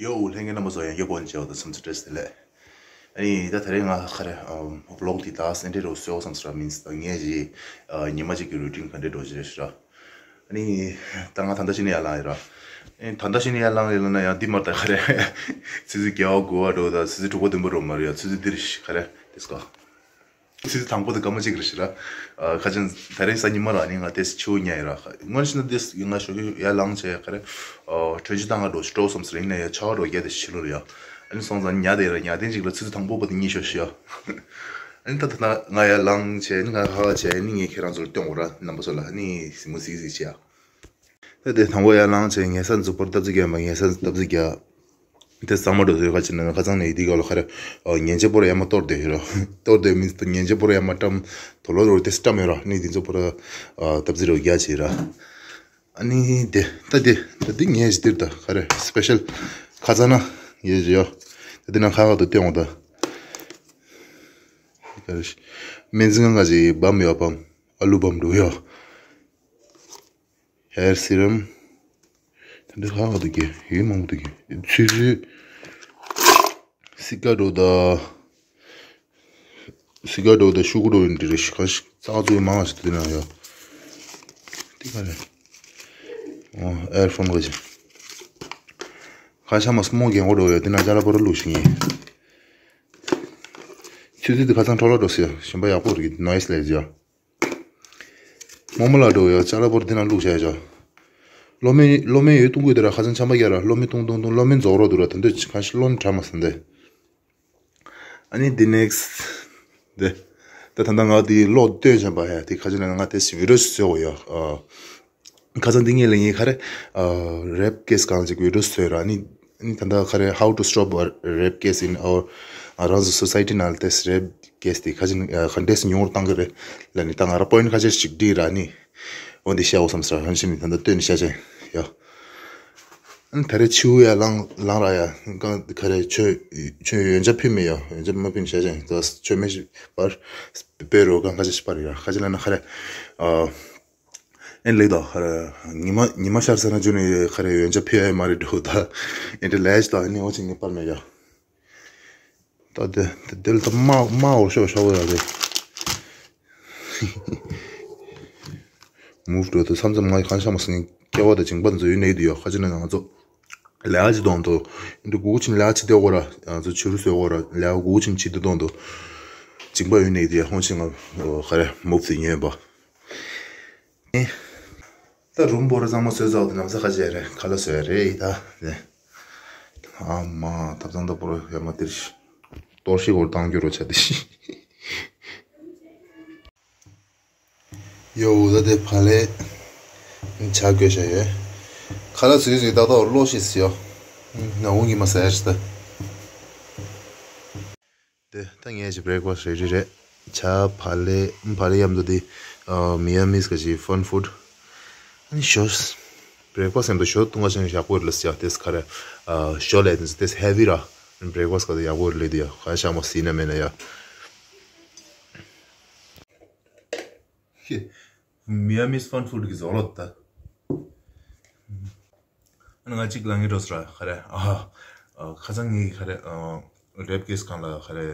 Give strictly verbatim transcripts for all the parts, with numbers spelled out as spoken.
ཡོ། ལྷན་རྒྱས་རྣམ་པ་ཚོ་ཡང་བསྐྱར་ཕོན་བྱས་པ་དང་འཚམས་འདྲི་བཀྲ་ཤིས་བདེ་ལེགས། ཨ་ནི་ད་དེ་རིང་ང་ག་རེ་ཝི་ལོག་འདི་ད་སེ་འབྲས་རོ་སོ་བསམ་སྲ་མིན་སི་ད་ངས་ཀྱི་ཉི་མ་གཅིག་གི་རུ་ཊིན་ག་འདྲས་འགྲོ་གི་རེད་ཤི་ར། ཨ་ནི་ད་ང་ད་ལྟ་ཕྱི་ནས་ཡར་ལངས་ཡིན་ར། ཨ་ནི་ད་ལྟ་ཕྱི་ནས་ཡར་ལངས་ཡིན་ལ་ན་ཡང་འདི་མར་ད་ག་རེ་ཆུ་ཚོད་བརྒྱད་པ་དགུ་པ་འགྲོ་ད་ཆུ་ཚོད་དྲུག་པ་བདུན་པ་འགྲོ་མ་རེད་ཡ། ཆུ་ཚོད་འདིར་ག་རེ་དེ་སྐོར། ཆུ་ཚོད་དང་པོ་དང་སྐར་མ་གཅིག་རེད་ཤི་ར། ཨ་ཁ་ཅན་ད་རེས་གཟའ་ཉི་མ་ར་ནི་ང་ཏེས་ཆུ་ཉ་ཡི་ར། སྔོན་ཕྱི་ན་ཏེས་ང་ཞོགས་ཀྱི་ཡར་ལངས་བྱས་ག་རེ། ཨ་ཁྲོན་ཆུ་ཏང་ང་འགྲོ་ཆུ་འགྲོ་བསམ་སི་ར་ཡིན་ན་ཡ་ཆར་པ་འགྲོ་རྒྱ་དེ་ཕྱི་ལོ་རེད་ཡ། ཨ་ནི་སོང་ཙང་ཉ་དེ་ར་ཉ་དེ་གཅིག་ལ་ཆུ་ཚོད་དང་པོ་བར་དུ་གཉིད་ཤོར་ཤི་ཡ། ཨ་ནི་ད་ད་ན་ང་ཡར་ལངས་བྱས་ནི་ང་ཧ་བྱས་ནི་ངས་ཁྱེད་རང་ཚོར་སྟོན་འོ་ར་རྣམ་པ་ཚོ་ལ་ཨ་ནི་སི་མོ་སི་སི་བྱས་ཡ། ད་དེ་དང་པོ་ཡར་ལངས་བྱས་ངལ་གསོ་འཛུགས་པར་སྟབས་ཀྱིས་མ་ངལ་གསོ་སྟབས་ཀྱིས། དེ་གཙང་མ་འགྲོ་སོང་ཁ་ཅིག་ན་ཁ་ཚང་ནས་དེ་ག་ལ་ཁ་རེ། ཉན་ཆེ་པོར་ཡར་མ་གཏོར་དེ་ཡོད་ར། གཏོར་དེ་མིན་ཉན་ཆེ་པོར་ཡར་མ་བཀྲམ། དོ་ལོ་རོ་དེ་བཀྲམ་ཡོད་ར་ནི་དེ་ཚོ་པོར། སྟབས་ཀྱིས་རོ་རྒྱ་ཆེ་ར། ཨ་ནི་དེ་ད་དེ་ད་དེ་ངས་ཞིག་དེར་ད་ཁ་རེ་སི་པེ་ཤལ་ཁ་ཚང་ན་ཡོད་ཡོད། ད་དེ་ན་ཁ་ཁ་དུ་སྟོན་འོང་ད། སྨན་རྩིས་ཁང་ཁ་ཅིག་བམ་ཡོད་བམ། ཨ་ལུ་བམ་འགྲོ་ཡོད། ཧེར་སི་རམ། ད་འདི་ཧ་ག་འདུག་གི་ཡིན་མང་པོ་འདུག་གི་ཆུ་ཚོད། སི་ཀ་འགྲོ་ད། སི་ཀ་འགྲོ་ད་ཤུ་གུ་འགྲོ་ཡིན་འདི་རེད་ཤི་ཁ་ཤི་ཙག་ཙུག་མང་ང་ཞིག་འདི་ན་ཡོད། འདི་ག་རེད། ཨོ་ཨེར་ཕོན་ག་ཅི། ཁ་ཤ་མ་སི་མོ་རྒན་གོ་འགྲོ་ཡོད་འདི་ན་ཅ་ལག་པོ་ར་ལུག་ཤིང་ཡིན། ཆུ་ཚོད་འདི་ཁ་ཚང་འཕྲོ་ལ་འགྲོ་སི་ཡ་ཞིམ་པ་ཡག་པོ་རེད་ནོ་ཡིས་ལས་ཡོད། རྨོ་མོ་ལགས་འགྲོ་ཡ་ཅ་ལག་པོར་དེ་ན་བླུགས་བྱས་ཆོག་གློ་སྨན་གློ་སྨན་ཡོད་བཏུང་དགོས་དེ་ར་ཁ་ཚང་ཆམ་པ་རྒྱག་ར་གློ་སྨན་བཏུང་བཏུང་བཏུང་གློ་སྨན་རྫོགས་རོགས་འདུག་ར་ད་འདོད་ཅི་གང་ཞིག་གློ་ནི་དྲ་མ་སོང་དེ། ཨ་ནི་འདི་ནེགས་དེ། ད་ད་ལྟ་ང་དེ་གློག་སྟོན་བཞིན་པ་ཡ་དེ་ཁ་ཚང་ན་ང་དེ་ཞིག་བི་ཌིའོ་ཞིག་བཟོ་དགོས་ཡ། ཁ་སང་འདི་ངས་ལ་ངས་ཁ་རེ། རེབ་ཀེས་གང་ཅིག་བི་ཌིའོ་བཟོས་ར་ནི། ནི་ད་ལྟ་ཁ་རེ་how to stop a rape case in our རང་ཚོ་སོ་སའི་ཊི་ནང་ལ་ཏེས་རེབ་ཀེས་དེ་ཁ་ཅིག་ག་འདྲས་སེ་ཉུང་རུ་བཏང་གི་རེད་ལ་ནི་ད་ང་ར་པོ་ཡིན་ཊི་ཁ་ཅིག་ཅིག་བྲིས་ར་ནི། འོ་འདི་བཤད་འོ་བསམ་ས་ཧན་ཤི་ནི་ད་ལྟ་སྟོན་བཤད་ཅན་ཡ། ཨ་ནི་ད་རེ་ཆུ་ཡ་ལང་ལང་ར་ཡ་གང་ཁ་རེ་ཆོས་ཆོས་ཡོན་ཆབ་ཕུལ་མེད་ཡ་ཡོན་ཆབ་མ་ཕུལ་བཤད་ཅན་ད་ཆོས་མེད་ཤི་པར་སྤེ་རོ་གང་ཁ་ཅིག་ཤི་པར་ཡ་ཁ་ཅིག་ལ་ན་ཁ་རེ། ཨེ་ལེགས་དོ། ཉི་མ་ཉི་མ་ཤར་ས་ན་འཇུ་ནས་ཁ་རེ་ཡོན་ཆབ་ཕུལ་ཡ་མ་རེད་འགྲོ་ད། ཨེ་འདྲ་ལས་ཅི་ད་ནི་འོ་ཅི་ངས་པར་མེད་ཡ། ད་དེ་དེ་དེ་ལ་ད་མ་མ་འོ་ཤོག་ཤོག་ཡ་རེད། མུ་བ་འགྲོ་ད་མཚམས་མཚམས་ང་གང་ཤ་མ་སིང་སྐྱེ་བ་ད་ཇིང་པ་འཛུལ་ཡོད་ནས་དུ་ཡ་ཁ་ཅིག་ན་ང་ཚོ། ལས་ཀ་ཅིག་གཏོང་དུ། འདི་གུག་ཆིན་ལས་ཀ་ཅིག་སྟེར་དགོས་ར། ང་ཚོ་ཆུ་རུ་བཟོས་དགོས་ར། ལས་ཀ་གུག་ཆིན་ཅིག་ཏུ་གཏོང་དུ། ཇིང་པ་ཡོད་ནས་དེ་ཧོན་ཆིན་ང་ག་རེ་མུབ་ཏུ་ཉོས་པ། ད་རུམ་བོ་ར་གཙང་མ་བཟོས་ཚར་དུ་ནམ་ས་ཁ་ཅེ་རེད་ཁ་ལ་བཟོས་རེད་ད་ནས། ཨ་མ་ཐབ་ཚང་ད་པོ་ར་ཡ་མ་དེར་ཤི། གཏོར་ཤི་གོར་བཏང་རྒྱུ་རོ་ཆ་དེ་ཤི། ཡོ་ད་དེ་བ་ལས་ཇ་བསྐོལ་བྱ་ཡོད། ཁ་ལག་ཟུག་ཟུག་ཏག་ཏག་གློག་ཤེས་ཟེར་ཡོ། ང་འོང་གི་མ་ཟེར་ཞིག་ད། དེ་ད་ངས་ཀྱི་བྷི་རེག་ཕ་སི་རེ་ཌི་རེད། ཇ་བ་ལས་བ་ལས་མཉམ་དུ་དེ་མི་ཡ་མིས་ཀ་ཅི་ཕན་ཕུཌ། ཨ་ནི་ཞོ། བྷི་རེག་ཕ་སི་མཉམ་དུ་ཞོ་བཏུང་བ་ཞིག་ཡག་པོ་རེད་ལ་ཟེར་ཡ་དེ་ཁ་རེ། ཞོ་ལས་དེ་དེ་ཧེ་བི་ར། བྷི་རེག་ཕ་སི་ག་དེ་ཡག་པོ་རེད་ལས་དེ་ཡ་ཁ་ཤ་མ་སི་ན་མེ་ན་ཡ། མི་ཡ་མིས་ཕན་ཕུཌ་གི་བཟོ་ལོ་ད། ང་གཅིག་ལ་ངའི་འགྲོ་སོང་ར་ཁ་རེ། ཨ་ཁ་སང་ངའི་ཁ་རེ་རེབ་ཀེས་གང་ལ་ཁ་རེ་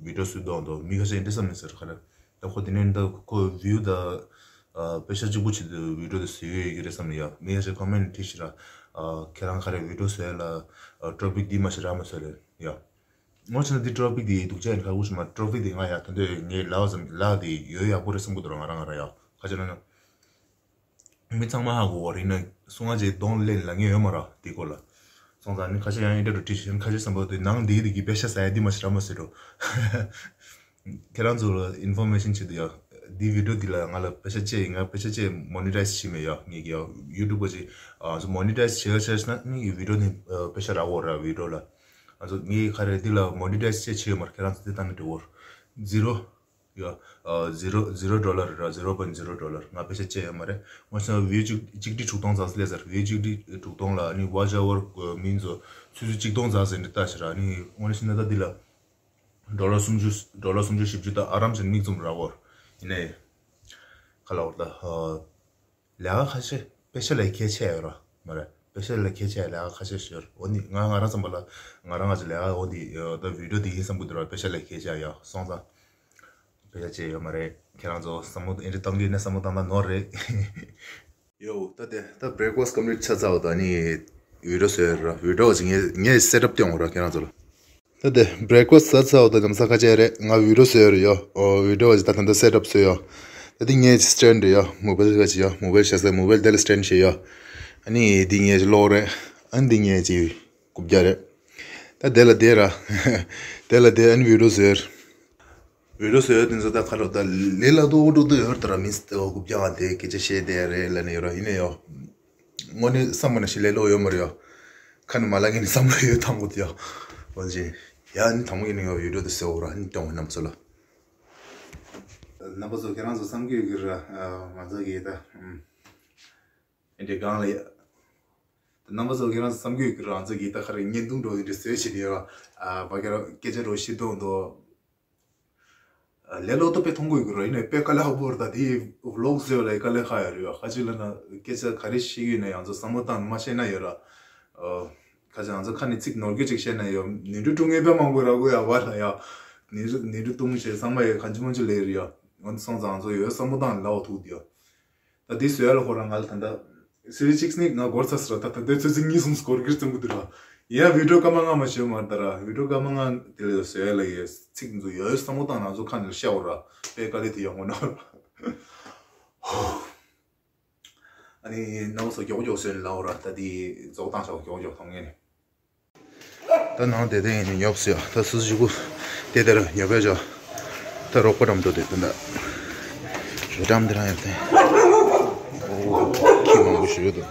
བི་ཌིའོ་སུ་གཏོང་དོ་མི་ཁ་ཤས་འདྲི་བསམ་ནས་ཟེར་ཁ་རེ། ད་ཁོ་དེ་ནས་ད་ཁོ་བིའུ་ད་པེ་ཤ་གཅིག་པུ་ཆེད་དུ་བི་ཌིའོ་དེ་བཟོས་ཡོད་ཀྱི་རེད་བསམ་ནས་ཡ་མི་ཁ་ཤས་ཀོ་མེན་ཊི་བྲིས་ཤིག་ར། ཁྱེད་རང་ཁ་རེ་བི་ཌིའོ་བཟོས་ལ་ཊོ་པིག་འདི་མ་བྱེད་ར་མ་བཟོས་ལེ་ཡ། ངོ་ཆེ་ན་འདི་ཊོ་པིག་འདི་སྡུག་ཅག་ཡིན་ཁ་ཁུ་ཞིག་མ་ཊོ་པིག་འདི་ང་ཡ་ད་འདོད་ངའི་ལའོ་ཙམ་ལ་འདི་ཡོད་ཡག་པོ་རེད་བསམ་གི་འདུག་ར་ང་རང་ང་རང་ཡ་ཁ་ཆེ་ན་ན། མི་ཚང་མ་ཧ་གོ་བ་རེད་ན་སུ་ང་ཅེ་གདོང་ལེན་ལ་ངེས་ཡོད་མ་ར་འདི་སྐོར་ལ། སོང་ཙང་ནི་ཁ་ཤས་ཡང་ཨིན་ཊར་ཊི་ཤན་ཁ་ཤས་བསམ་པ་འདི་ནང་འདི་འདི་གི་པེ་ཤ་ཟ་ཡ་འདི་མ་ཤི་ར་མ་ཟེར་རོ། ཁྱེད་རང་ཚོ་ལ་ཨིན་ཕོར་མེ་ཤན་ཆེད་དུ་ཡ། འདི་བི་ཌིའོ་འདི་ལ་ང་ལ་པེ་ཤ་ཅེ་ཡིན་ང་པེ་ཤ་ཅེ་མོ་ནི་ཊའིཛ་བྱེད་མེད་ཡ་ངེད་ཀྱི་ཡ་ཡུ་ཊུབ་པ་ཅེ། ཨ་ཚོ་མོ་ནི་ཊའིཛ་བྱེད་ཡ་བྱས་ན་ནི་བི་ཌིའོ་ནི་པེ་ཤ་རག་འོ་ར་བི་ཌིའོ་ལ། ཨ་ཚོ་ངའི་ཁ་རེ་འདི་ལ་མོ་ནི་ཊའིཛ་ཅེ་བྱེད་ཡོད་མ་རེད་ཁྱེད་རང་ཚོ་འདི་ལྟ་ནི་འགྲིག་འོ། ཛི་རོ། ཡ། ཨ་ཛི་རོ་ཛི་རོ་ཌོ་ལར་ར་ཛི་རོ་པོ་ཡིན་ཊི་ཛི་རོ་ཌོ་ལར་ང་པེ་ཤ་ཅེ་ཡོད་མ་རེད། ང་ཚོ་བིའུ་གཅིག་གཅིག་ཁྲི་དྲུག་སྟོང་ཙམ་ལས་ཟེར་བིའུ་གཅིག་ཁྲི་དྲུག་སྟོང་ལ་ནི་ཝ་ཆ་ཨ་ཝར་མིན་ཚོ་ཆུ་ཚོད་གཅིག་སྟོང་ཙམ་ཟེར་འདི་ལྟ་ཞིག་ར་ནི་དངོས་གནས་ཤི་ན་ད་འདི་ལ། ཌོ་ལར་སུམ་ཅུ་ཌོ་ལར་སུམ་ཅུ་བཞི་བཅུ་ད་ཨ་རམ་ཅན་མིག་བཙུམ་ར་བོར། ཡིན་ནའི། ཁ་ལ་བོར་ད། ལས་ཀ་ཁ་ཤས་པེ་ཤ་ལས་གལ་ཆེ་ཡོད་ར་མ་རེད། པེ་ཤ་ལ་ཁྱེད་ཆ་ལས་ཀ་ཁ་ཤས་ཤོར། འོ་ནི་ང་ང་རང་ཙམ་པ་ལ་ང་རང་ང་ཅི་ལས་ཀ་འོ་འདི་ད་བི་ཌིའོ་འདི་ཡིན་བསམ་གི་འདུག་ར། པེ་ཤ་ལ་ཁྱེད་ཆ་ཡ་སོང་ཙང་པེ་ཤ་ཅེ་ཡོད་མ་རེད། ཁྱེད་རང་ཚོ་བསམ་བློ་ཨེ་འདྲ་བཏང་གི་ན་བསམ་བློ་བཏང་ན་ནོར་རེད། ཡོ་ད་དེ་ད་breakfast complete་ཆ་ཚར་བ་ད་ནི་བི་ཌིའོ་བཟོས་ར། བི་ཌིའོ་ཅིག་ངས་ངས་set up་སྟོན་འོང་ར་ཁྱེད་རང་ཚོ་ལ། ད་དེ་breakfast་ཟ་ཚར་བ་ད་ལམ་སང་ཁ་ཆེ་རེད། ང་བི་ཌིའོ་བཟོས་རེད་ཡོ། ཨོ་བི་ཌིའོ་ཅིག་ད་ད་ད་set up་བཟོས་ཡོ། ད་དེ་ངས་ཅིག་stand་རེད་ཡོ། mobile་ཁ་ཅིག་ཡོ། mobile་བཞག་ས་mobile་དེ་ལ་stand་བྱས་ཡོ། ཨ་ནི་འདི་ངས་ཅིག་ཀློག་རེད། ཨ་ནི་འདི་ངས་ཅིག་རྐུབ་བཀྱག་རེད། ད་དེ་ལ་དེ་ར། དེ་ལ་དེ་ཨ་ནི་བི་ཌིའོ་བཟོས་རེད། བི་ཌིའོ་བཟོས་ཡོད་དེ་ཚོ་ད་ཁ་ལོ་ད་ལས་ལ་ཏོག་ཏོག་ཏོ་ཡོད་རེད་ད་ར། མིས་ཏོ་རྐུབ་བཀྱག་དེ་སྐད་ཆ་བཤད་དེ་རེད་ལ་ནི་ཡོད་ར། ཡིན་ནའི་ཡོ། དངོས་གནས་བསམ་པ་ནང་བཞིན་ལས་སླ་པོ་ཡོད་མ་རེད་ཡ། ཁ་ནས་མ་ལབ་མཁན་ནི་བསམ་བློ་ཡོད་ཐང་གོ་ཡ། འོན་ཅིག་ཡ་ནི་དང་པོ་ཡིན་ནི་ཡོ་བི་ཌིའོ་དེ་བཟོ་འོ་ར་ནི་སྟོན་གོ་རྣམ་ཚོ་ལ། རྣམ་པ་ཚོ་ཁྱེད་རང་ཚོ་བསམ་གྱི་ཡོད་ཀྱི་ར། ང་ཚོ་གི་ད་ཨེ་འདྲའི་སྒང་ལ་ཡ། རྣམ་པ་ཚོ་ཁྱེད་རང་ཚོ་བསམ་གྱི་ཡོད་ཀྱི་ར། ང་ཚོ་གི་ད་ཁ་རེ་བརྙན་ཐུང་འགྲོ་ཡིན་འདྲ་བཟོས་བྱེད་དེ་ཡ། བ་ཁྱེད་རང་སྐད་ཆ་འགྲོ་ཤི་ཏོང་ཏོ། ལས་སླ་པོ་དཔེ་མཐོང་གི་ཡོད་ཀྱི་ར། ཡིན་ནའི་དཔེ་དཀའ་ལས་ཁག་པོ་རེད་ད། དེ་vlog་བཟོས་ལ་དཀའ་ལས་ཁག་ཡོད་རེད་ཡ། ཁ་ཅིག་ལ་ན་སྐད་ཆ་ག་རེ་བཤད་ཀྱི་ཡོད་ན་ཡང་ཚོ་བསམ་བློ་བཏང་ནས་མ་བཤད་ན་ཡོད་ར། ཁ་ཅིག་ང་ཚོ་ཁ་ནས་ཚིག་ནོར་སྐྱོན་ཅིག་བཤད་ན་ཡོད། ནི་འབྲུ་དྲུང་ངེས་པ་མང་པོ་ར་གོ་ཡ་བ་ལ་ཡ། ནི་འབྲུ་ནི་འབྲུ་དྲུང་ཞེས་ཚང་མ་ཡོད་གང་ཅི་མང་ཅི་ལས་རེད་ཡ། ང་ཚོ་སོང་ཙང་ང་ཚོ་ཡོད་བསམ་བློ་བཏང་ནས་ལའོ་ཐུག་དེ་ཡ། ད་འདི་བཟོ་ཡ་ལ་ཁོ་རང་ང་ལ་ད་ལྟ་སི་རི་ཅིག་སི་ནི་ང་འགོར་ཚར་སོང་ར། ད་ད་ལྟ་ཚོད་ཚོད་གཉིས་གསུམ་སྐོར་གྱི་ཙམ་གི་འདུག་ར། ཡ་བི་ཌིའོ་སྐར་མ་ལྔ་མ་ཞིག་མ་རེད་ད་ར། བི་ཌིའོ་སྐར་མ་ལྔ་དེ་ལ་བཟོ་ཡ་ལ་ཡ་ཚིག་འཛུགས་ཡ་བསམ་བློ་བཏང་ན་ཚོ་ཁ་ནས་བཤད་འོ་ར། དཔེ་དཀའ་ལས་དེ་ཡོང་གོ་ན་ར། ཨ་ནི་རྣམ་པ་ཚོ་མགྱོགས་མགྱོགས་བཟོས་ནས་ལའོ་ར། ད་འདི་རྫོགས་བཏང་ཆོག་མགྱོགས་མགྱོགས་ཐོང་ངེས་ནས། ད་ནང་དེ་དེ་ཡིན་ནས་ཉོབ་སོ་ཡ། ད་སུ་སུ་ཞིག་གུ་དེ་དེར་ཉོབ་པའི་ཇོ། ད་རོགས་པ་འགྲམ་དུ་དེ་དེ་འདྲ། རི་འགྲམ་དེ་རང་ཡོད་དེ། ཨོ་ཁྱི་མང་པོ་ཞིག་ཡོད་དོ།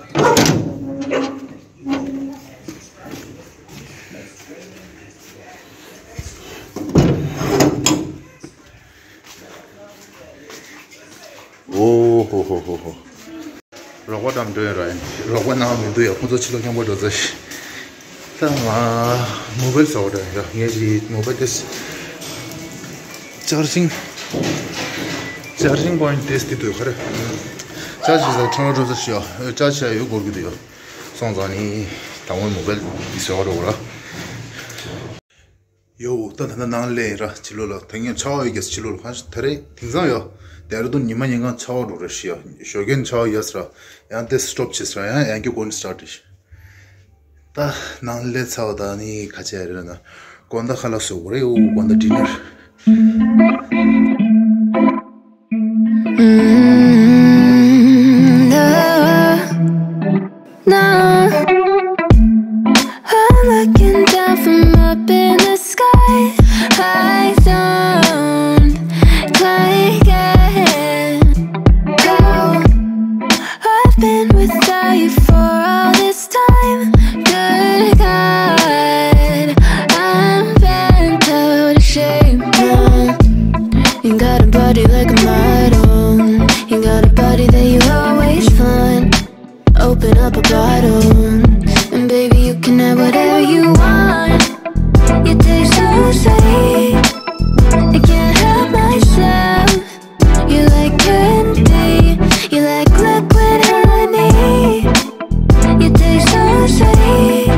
ཨོ་ཧོ་ཧོ་ཧོ་ཧོ། རོགས་པ་འགྲམ་འགྲོ་ཡོད་ར་ཡིན། རོགས་པ་ནང་མི་འདུག་ཡ། ཁོང་ཚོ་ཕྱི་ལོགས་རྐྱང་པ་འགྲོ་ཚར་ཤག་ད་ང་མོ་བེལ་བཟོ་འདྲ་ཡ། ངས་ཀྱི་མོ་བེལ་དེ་ཅར་ཇིང་ཅར་ཇིང་པོ་ཡིན་ཊི་དེ་དེ་འདུག་ག་རེ། ཅར་ཇི་ཟ་ཁྲོ་རོ་ཟ་ཤི་ཡ། ཅར་ཇི་ཡོད་སྐོར་གི་འདུག་ཡ། སོང་ཙང་ནི་དང་པོ་མོ་བེལ་དེ་བཟོ་འགྲོ་ར། ཡོ། ད་ད་ད་ནང་ལས་ར་ཕྱི་ལོགས་ལ་ད་ངས་ཆར་པ་ཡོད་རྒྱུ་ཕྱི་ལོགས་ལ་གང་ཞིག་ད་རེས་དེང་སང་ཡོ། ལྡེ་ར་ལྡུན་ཉི་མ་ཉིན་གང་ཆར་པ་འགྲོ་རེད་ཤི་ཡ། ཞོགས་ཀས་ཆར་པ་ཡོད་ས་ར། ཡང་དེ་སི་ཊོབ་བྱས་ས་ར། ཡང་ཡང་བསྐྱར་སྒོ་ནས་སི་ཊར་ཊི་བྱས་ཤི། ད་ནང་ལས་ཚར་བ་ད་ནི་ཁ་ཆེ་རེད་ན། དགོང་དག་ཁ་ལག་བཟོ་དགོས་རེད། འོ་དགོང་དག་ཌི་ནར། Mm, no, no. I'm looking down from up in the sky. I don't quite get how I've been without you for all this time. Good God, I'm bent out of shape now. You got a body like a model. You got a body that you always flaunt. Open up a bottle, and baby, you can have whatever you want. You taste so sweet, I can't help myself. You like candy, you like liquid honey. You taste so sweet,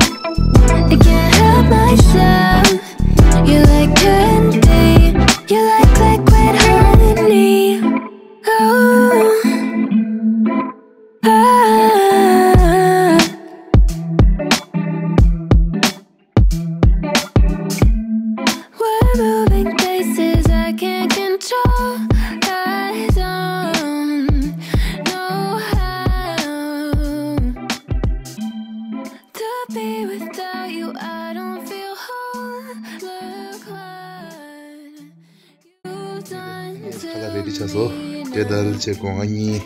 I can't help myself. You like candy, you like liquid honey. Oh, ah. We're moving places I can't control. I don't know how to be without you. I don't feel whole. Look what ཁ་ལག་རེ་ཌི་ཆགས་སོང་། དེ་ལྟར་བྱས་སྒོ་ང་གཉིས།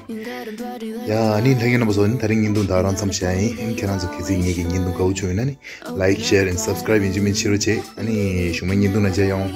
ཡ་ཨ་ནི་ལྷན་རྒྱས་རྣམ་པ་ཚོ། ཨ་ནི་ད་རིང་བརྙན་ཐུང་ད་རང་མཚམས་བཞག་ཡིན། ཨ་ནི་ཁྱེད་རང་ཚོ་གལ་སྲིད་ངེད་ཀྱི་བརྙན་ཐུང་དགའ་པོ་བྱུང་ཡོད་ན་ནི། Like, share and subscribe ཡིན་གཅིག་མིན་གཅིག་རོགས་བྱེད། ཨ་ནི་གཞུག་མའི་བརྙན་ཐུང་ནང་མཇལ་ཡོང་།